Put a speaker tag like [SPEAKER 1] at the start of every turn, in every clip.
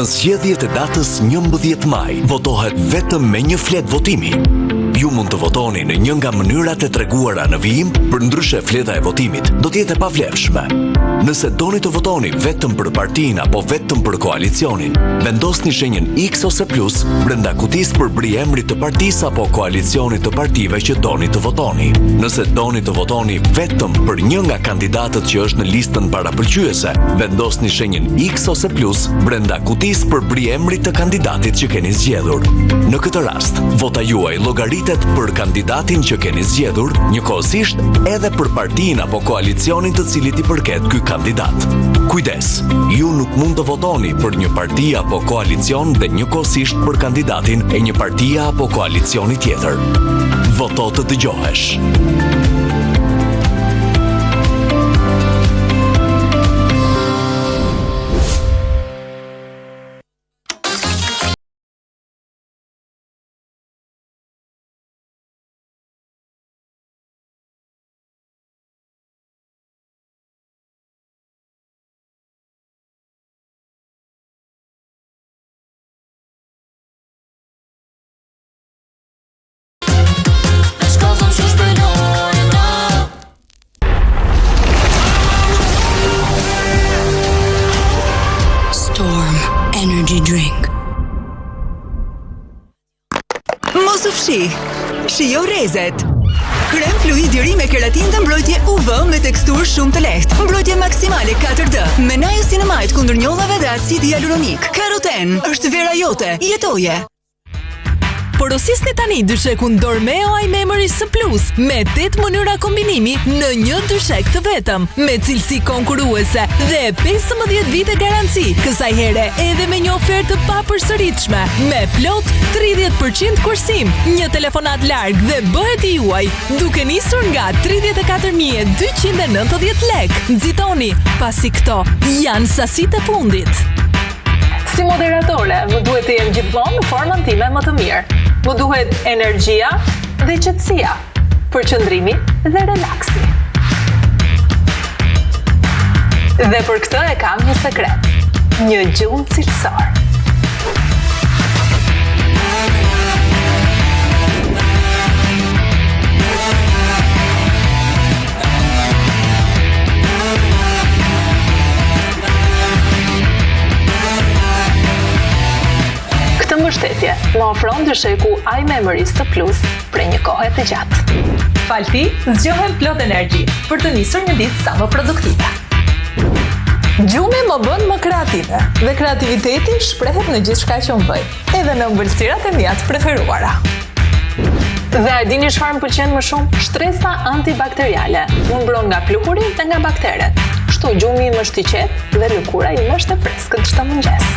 [SPEAKER 1] Në zgjedhjet e datës 11 maj, votohet vetëm me një fletë votimi. Ju mund të votoni në një nga mënyrat e treguara në vijim, përndryshe fleta e votimit do të jetë e pavlefshme. Nëse doni të votoni vetëm për partinë apo vetëm për koalicionin, vendosni shenjën X ose plus brenda kutisë përbri emrit të partisë apo koalicionit të partive që doni të votoni. Nëse doni të votoni vetëm për një nga kandidatët që është në listën parapëlqyese, vendosni shenjën X ose plus brenda kutisë përbri emrit të kandidatit që keni zgjedhur. Në këtë rast, vota juaj llogaritet për kandidatin që keni zgjedhur, njëkohësisht edhe për partinë apo koalicionin të cilit i përket ky kandidat. Kujdes, ju nuk mund të votoni për një parti apo koalicion dhe njëkohësisht për kandidatin e një partie apo koalicioni tjetër. Voto të dëgjohesh.
[SPEAKER 2] Storm Energy Drink.
[SPEAKER 3] Mos u fshih. Shijo rrezet. Krem fluid i ri me keratinë dhe mbrojtje UV me teksturë shumë të lehtë. Mbrojtje maksimale 4D me niacinamide kundër njollave dhe acid hialuronik. Karoten është vera jote. Jetoje.
[SPEAKER 4] Porosisni tani dyshekun Dormeo iMemory S Plus me 8 mënyra kombinimi në një dyshek të vetëm, me cilësi konkurruese dhe 15 vite garanci, kësaj here edhe me një ofertë të papërsëritshme, me plot 30% kursim, një telefonatë larg dhe bëhet i juaj, duke nisur nga 34.290 lek. Nxitoni, pasi këto janë sasitë e fundit.
[SPEAKER 5] Si moderatore, më duhet të jem gjithmonë në formën time më të mirë. Më duhet energjia dhe qetësia, përqendrimi dhe relaksi. Dhe për këtë e kam një sekret, një gjumë cilësor. Këtë mbështetje më ofron dysheku iMemory S Plus prej një kohe të gjatë. Falë tij, zgjohem plot energji për të nisur një ditë sa më produktive. Gjumi më bën më kreative dhe kreativiteti shprehet në gjithçka që unë bëj, edhe në ëmbëlsirat e mia të preferuara. Dhe a e dini çfarë më pëlqen më shumë? Shtresa antibakteriale. Më mbron nga pluhuri dhe nga bakteret. Kështu gjumi im është i qetë dhe lëkura ime është e freskët çdo mëngjes.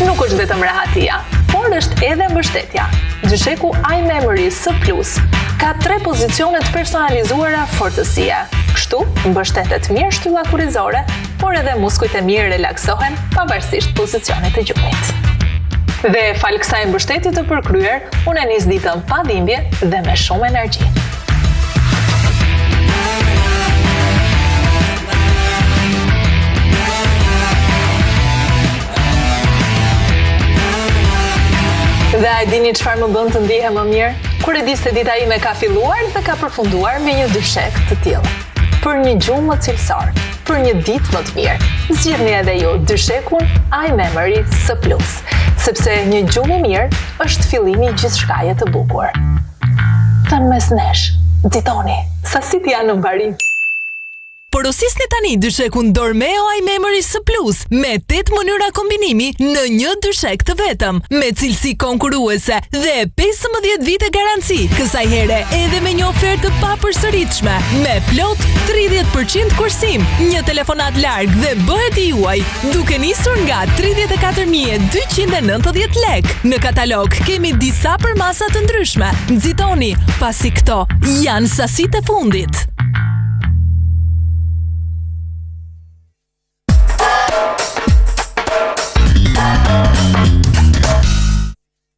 [SPEAKER 5] Nuk është vetëm rehatia, por është edhe mbështetja. Dysheku iMemory S Plus ka tre pozicione të personalizuara fortësie. Kështu, mbështetet mirë shtylla kurrizore, por edhe muskujt e mi relaksohen pavarësisht pozicionit të gjumit. Dhe falë kësaj mbështetje të përkryer, unë e nis ditën pa dhimbje dhe me shumë energji. Dhe a e dini çfarë më bën të ndihem më mirë? Kur e di se dita ime ka filluar dhe ka përfunduar me një dyshek të tillë. Për një gjumë më cilësor, për një ditë më të mirë. Zgjidhni edhe ju dyshekun iMemory S+, sepse një gjumë i mirë është fillimi i gjithçkaje të bukur. Thënë mes nesh, nxitoni, sasitë janë në mbarim.
[SPEAKER 4] Porosisni tani dyshekun Dormeo iMemory S Plus me 8 mënyra kombinimi në një dyshek të vetëm, me cilësi konkurruese dhe 15 vite garanci, kësaj here edhe me një ofertë të papërsëritshme, me plot 30% kursim, një telefonatë larg dhe bëhet i juaj, duke nisur nga 34.290 lek. Në katalog kemi disa përmasa të ndryshme. Nxitoni, pasi këto janë sasitë e fundit.